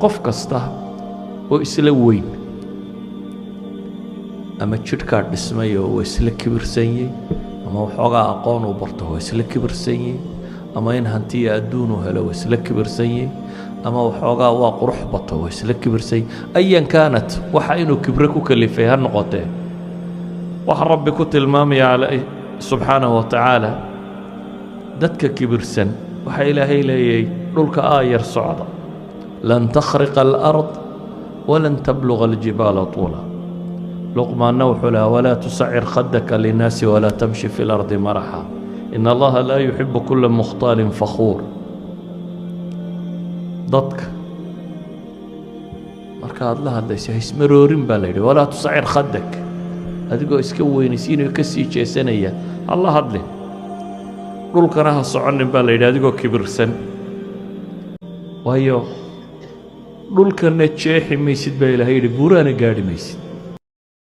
Qof kasta oo isla weyn, ama jidhkaa dhismay oo waa isla kibirsanyey, ama waxoogaa aqoon uu barto waa isla kibirsanyey, ama in hantiya adduun uu helo waa isla kibirsanyey, ama waxoogaa waa qurux bato waa isla kibirsanyey, أيا كانت waxa inuu kibre ku kalifay ha noqotee, waxa Rabbi ku tilmaamaya subxaanahu wa tacaala dadka kibirsan, waxaa Ilaahay leeyay: dhulka aayar socda, لن تخرق الأرض ولن تبلغ الجبال طولا. Luqmaanna wuxuu lahaa: ولا تصعر خدك للناس ولا تمش في الأرض مرحا إن الله لا يحب كل مختال فخور. Dadka marka aad la hadlayso, haismaroorin baa la yidhi. ولا تصعر خدك, adigoo iska weynaysiinayo ka sii jeesanaya ha la hadlin. Dhulkana ha soconin baa la yidhi adigoo kibirsan, waayo dhulkana jeexi maysid baa Ilahay yidhi, buurahana gaadhi maysid.